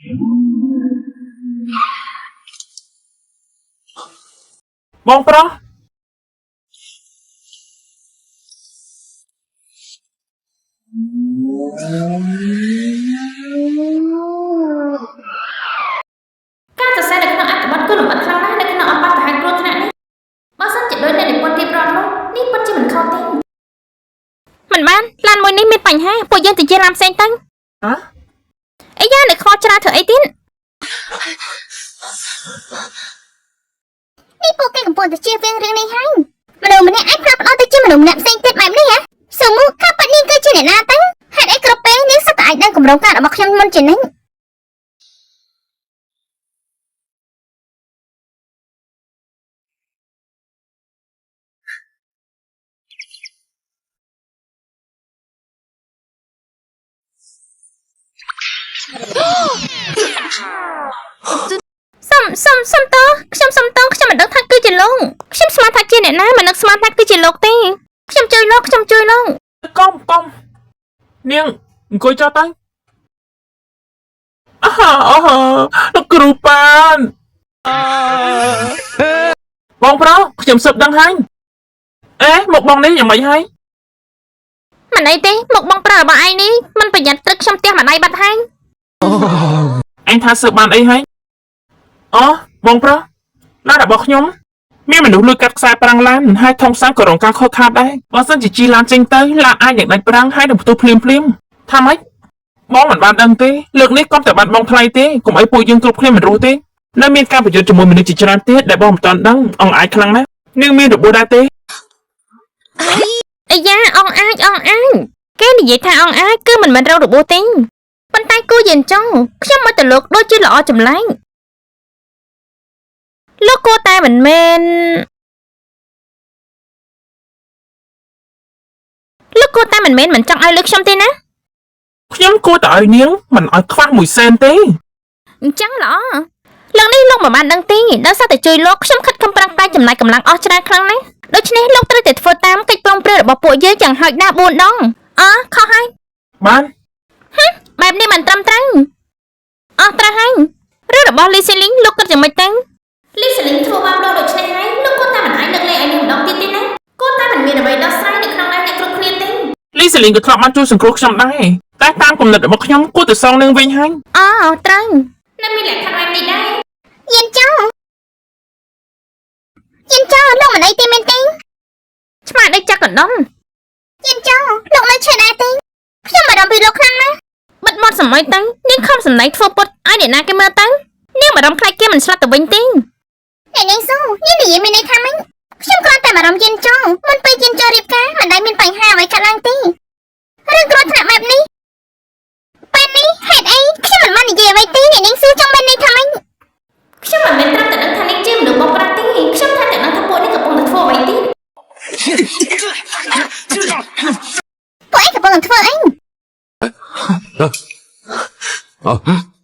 បងប្រុស ការសរសេរនៅក្នុងអត្ថបទគឺលម្អិតខ្លាំងណាស់នៅក្នុងអបត្តិហេតុគ្រោះថ្នាក់នេះបើសិនជាដោយអ្នកនិពន្ធរៀបរាប់នោះនេះពិតជាមិនខុសទេមិនបានឡានមួយនេះមានបញ្ហាពួកយើងទៅជិះឡានផ្សេងទៅ ហ៎ អីយ៉ានៅខ្វល់ច្រើនធ្វើអីទៀត នេះពួកគេកំពុងតែជៀសវាងរឿងនេះហើយមនុស្សម្នាក់អាចផ្លាស់ប្ដូរទៅជាមនុស្សម្នាក់ផ្សេងទៀតបែបនេះហ៎ស៊ូមូកាប៉ានេះគឺជាអ្នកណាទៅហេតុអីគ្រប់ពេលនាងសុទ្ធតែអាចដឹងគម្រោងការរបស់ខ្ញុំមុនជានិច្ច សុំសុំសុំតោខ្ញុំសុំតោខ្ញុំមិនដឹងថាគឺជាលោកខ្ញុំស្មានថាជាអ្នកណាមិននឹកស្មានថាគឺជាលោកទេខ្ញុំជួយលោកខ្ញុំជួយលោក កុំកុំនាងអង្គុយចុះទៅអាហាអាហាលោកគ្រូប៉ានបងប្រុសខ្ញុំសឹកដឹងហើយអេមកបងនេះយ៉ាងម៉េចហើយ មិនអីទេមកបងប្រើរបស់ឯងនេះមិនប្រយ័ត្នទឹកខ្ញុំផ្ទះម្ដាយបាត់ហើយ អញថាសើបានអីហើយអូបងប្រុសឡានរបស់ខ្ញុំមានមនុស្សលួចកាត់ខ្សែប្រាំងឡានហើយថងសាំងក៏រងការខូចខាតដែរបើសិនជាជីឡានចេញទៅឡានអាចនឹងដាច់ប្រាំងហើយនឹងផ្ទុះភ្លាមភ្លាមថាម៉េចបងមិនបានដឹងទេលើកនេះកុំតែបានបងថ្លៃទេកុំអីពួកយើងគ្រប់គ្នាមិនរស់ទេនៅមានការប្រយុទ្ធជាមួយមនុស្សជាច្រើនទៀតដែលបងមិនទាន់ដឹងអង្អាចខ្លាំងណាស់នាងមានរបួសដែរទេ អាយ៉ាអងអាចអងអាចគេនិយាយថាអងអាចគឺមិនមែនរងរបួសទេប៉ុន្តែគូយិនចង់ខ្ញុំមកទៅលោកដូចជាល្អចម្លែកលោកគួរតែមិនមែនលោកគួរតែមិនមែនមិនចង់ឲ្យលើខ្ញុំទេណា ខ្ញុំគួរតែឲ្យនាងមិនឲ្យខ្វះមួយសេនទេ អញ្ចឹងល្អលើកនេះលោកមិនបានដឹងទេដោយសារតែជួយលោកខ្ញុំខិតខំប្រឹងប្រែងចំណាយកម្លាំងអស់ច្រើនខ្លាំងណាស់ដូច្នេះលោកត្រូវតែធ្វើតាមកិច្ចព្រមព្រៀងរបស់ពួកយើងយ៉ាងហោចណាស់4ដងអខុសហើយ បាន បែបនេះមិនត្រឹមត្រូវអស់ត្រូវហើយរឿងរបស់លីសេលីងលោកគិតយ៉ាងម៉េចទៅលីសេលីងធ្វើបាបលោកដូច្នេះហើយលោកគួរតែមិនអាចលើកលែងឲ្យនេះម្ដងទៀតទេណាគួរតែមិនមានអ្វីដោះស្រាយនៅក្នុងដៃអ្នកគ្រប់គ្នាទេ លីសេលីងក៏ធ្លាប់បានជួយសង្គ្រោះខ្ញុំដែរតែតាមគំនិតរបស់ខ្ញុំគួរតែសងនាងវិញហើយ អូត្រូវនៅមានលក្ខខណ្ឌបែបនេះដែរ យិនចោយិនចោលោកមិនអីទេមែនទេ ឆ្មាដូចចាក់កណ្ដុំ យិនចោលោកនៅឈឺដែរទេខ្ញុំបារម្ភពីលោកខ្លាំងណាស់ បិទមាត់សម័យទៅនាងខំសម្ដែងធ្វើពុតឲ្យអ្នកណាគេមើលទៅនាងបារម្ភខ្លាចគេមិនស្លាប់ទៅវិញទេ អ្នកនាងស៊ូនាងនិយាយមានន័យថាម៉េចខ្ញុំគ្រាន់តែបារម្ភយិនចោមុនពេលយិនចោរៀបការមិនដែលមានបញ្ហាអ្វីកើតឡើងទេរឿងគ្រោះថ្នាក់បែបនេះពេលនេះហេតុអីខ្ញុំមិនបាននិយាយអ្វីទេអ្នកនាងស៊ូចង់មានន័យថាម៉េច ខ្ញុំមិនមែនត្រឹមតែដឹងថានាងជាមនុស្សបោកប្រាស់ទេខ្ញុំថាតែដឹងថាពួកនេះកំពុងតែធ្វើអ្វីទៀត ពួកឯងកំពុងតែធ្វើអី 啊！